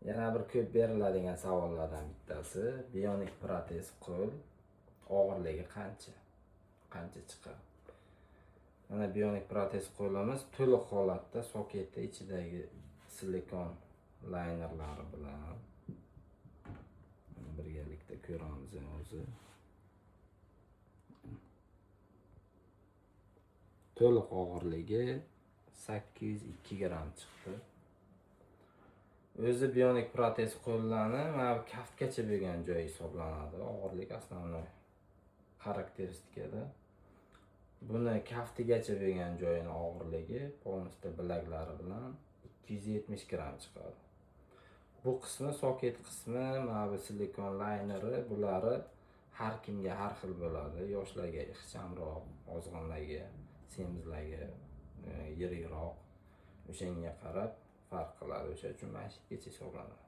Yana bir ko'p beriladigan savollardan bittasi: bionik protez qo'l og'irligi qancha? Qancha chiqadi? Mana, bionik protez qo'limiz to'liq holatda, soketi, ichidagi silikon laynerlari bilan. Mana, birgalikda ko'ramiz hozir. To'liq og'irligi 802 gramm chiqdi. O'zi bionik protez qo'llarni mana bu kaftgacha bo'lgan joyi hisoblanadi. Og'irlik основной xarakteristikada. Buni kaftigacha bo'lgan joyini og'irligi полностью bilaklari bilan 270 gramm chiqadi. Bu qismi, soket qismi, mana bu silikon layneri, bulari har kimga har xil bo'ladi. Yoshlarga ixchamroq, ozg'inlarga, semizlarga yirikroq. O'shanga qarab farq qiladi. O'sha uchun mana shu yergacha hisoblanadi.